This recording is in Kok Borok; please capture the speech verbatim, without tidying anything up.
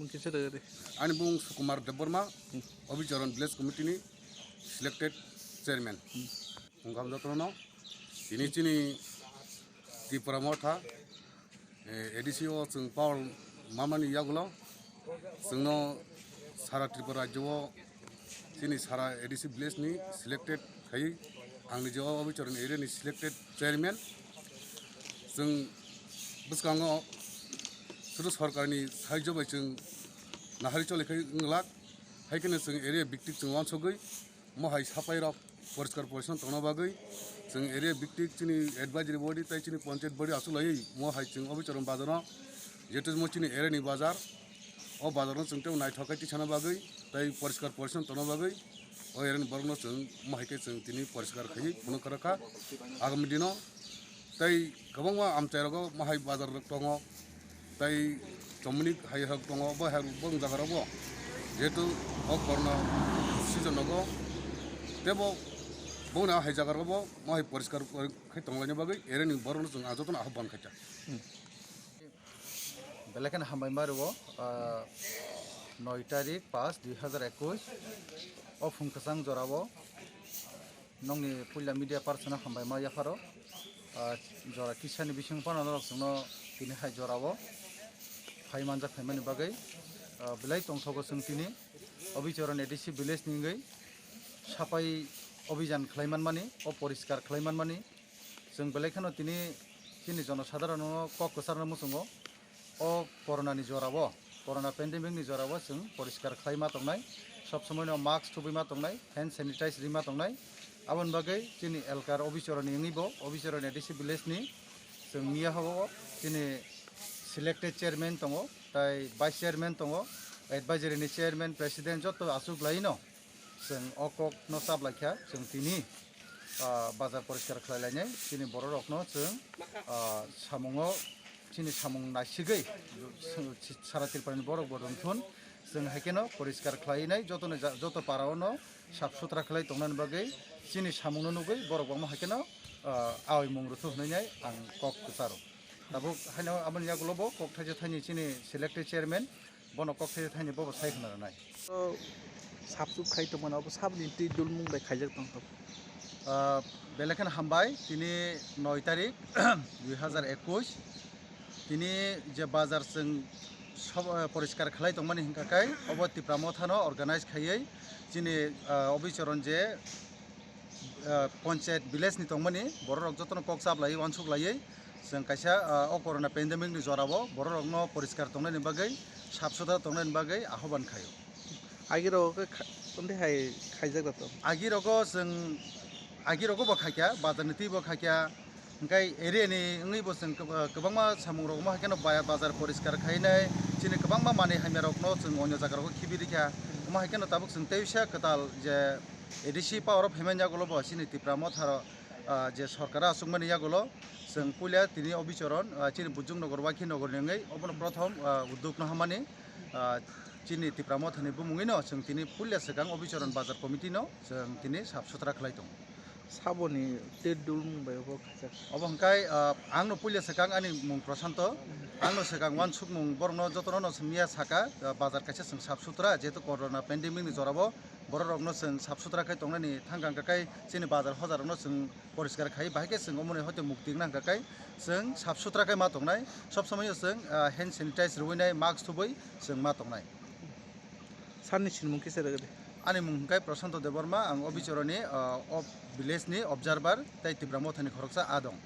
Mungkin saya dari. Ani bung Sukumar Debbarma, Obicharan Village Committee ni selected chairman. Wngkha jotono tini chini Tipra Motha, eh, A D C o chwng power mamani yagulo chwngno sara Tripura rajyo o chini sara A D C village ni selected khai ang ni je o Obicharan area ni selected chairman. Chwng bwskango sudu sorkar ni sahajyo bai chwng nahari choli khai wnglak, hai kheno chwng area biktik chwng wansugwi mohai sapai rok poriskar porishon tongna bagwi chwng area biktik chini advisory body tai chini panchayat body achuk laiwi mohai chwng Obicharan bazar no jeto mo chini area ni bazar, o bazar no chwng tei naithok khe tisana bagwi tai poriskar porishon tongna bagwi o area ni borok no chwng mohai khe chwng tini poriskar khaiwi phunuk kha rwkha. Agami dino tei kwbangma amchai rogo mohai bazar rok tongo. Tai chomoni hai rok tongo, bo hai bo jaga rogo jehetu o corona season rogo tebo bongni hai jaga rogo bo hai poriskar khai tonglaina bagwi area ni borok no chwng jotono ahobban khaita. Belai kheno hambai ma rwo, ah, noi tarik pas dui hazar ekush o phung kwchang jora o nokni puila media person no hambai ma yapharo. Ah, jora kisa ni bising phano norok chwngno tini hai jora o phai manjak phaimani bagwi, ah, belai tongthogo chwng tini Obicharan A D C village ni wngwi sapai obijan khlai manmani, o poriskar khlai manmani. Chwng belai kheno tini chini jonosadharon no kok kwcharno muchungo. O corona ni jora o, corona pandemic ni jora o chwng poriskar khlai ma tongnai, sob somoi no mask thubui ma tongnai, hand sanitize ri ma tongnai. Aboni bagwi chini elkar Obicharan ni wngwi bo, Obicharan A D C village ni chwng miya habo chini selected chairman tongo, tai vice chairman tongo, advisory ni chairman, president joto achuk lai no. Chwng o kok no chap lai kha, chwng tini, ah, bazar poriskar khlai lainai, chini borok rok no chwng, ah, samungo chini samung naisigwi sara Tripura ni borok bo rwngthun, chwng hai kheno poriskar khlai nai, joto ni ja-, joto para o no sap sutra khlai tongnani bagwi chini samung no nugwi borok bo hai kheno, ah, awi mung rwthu hwnwi nai ang kok kwcharo. Tabuk haino aboni yagulo bo kok thaisa thaini chini selected chairman, bono kok thaisa thaini bobo sai khna rwnai. O sapsuk khai tongmani obo saboni twi dulmung bai khaijak tong tok. Ah, belai kheno hambai, tini noi tarik dui hazar ekush, tini je bazar chwng sob-, ah, poriskar khlai tongmani hwnkha khai obo Tipra Motha no organize khaiwi chini, ah, Obicharan je ah, panchayat village ni tongmani borok rok jotono kok chap laiwi uansuk laiwi chwng kaisa, ah, o corona pandemic ni jora o borok rok no poriskar tongnani bagwi sap sutra tongnani bagwi ahoban khaio. Agi rogo khe kha-, ondi hai khaijak da to? Agi rogo chwng, agi rogo bo khaikha, bazar ni twi bo khaikha, hwnkhe area ni wngwi bo chwng kwba-, kwbangma samung rok omo hai kheno ba-, bazar poriskar khainai, chini kwbangma manwi hamya rok no chwng onyo jaga rogo khibi rikha, omo hai kheno tabuk chwng teisa kwtal je A D C power o phaimani yagulo bo chini Tipra Motha, ah, je sorkar achukmani yagulo chwng puila tini Obicharan, ah, chini Bujung Nogor, Waikhi Nogor ni wngwi obono prothom, ah, uddog no hamani, ah, chini Tipra Motha ni bumungwi no chwng tini puila swkang Obicharan Bazar Committee no chwng tini sap sutra khlai tongo. Saboni tei dulmung bai obo khaijak. Obo hwnkhe, ah, ang no puila swkang ani mung Prashanto, ang no swkang uansukmung borok no jotono no miya saka, ah, bazar kaisa chwng sap sutra jehetu corona pandemic ni jora o. Borok rok no chwng sap sutra khe tongnani thang kha, hwnkhe chini bazar hojar rok no chwng poriskar khai, bahai khe chwng omo ni hoite mukti wngna hwnkha khe chwng sap sutra khe ma tongnai, sob somoi o chwng, ah, hand sanitize rwui nai, mask thubui chwng ma tongnai. Sir ni sinimung kisa rwgwdi. Ani mung hwnkhe Prashanto Debbarma, ang Obichoro ni, ah, ob-, village ni observer tei Tipra Motha ni khoroksa a dong.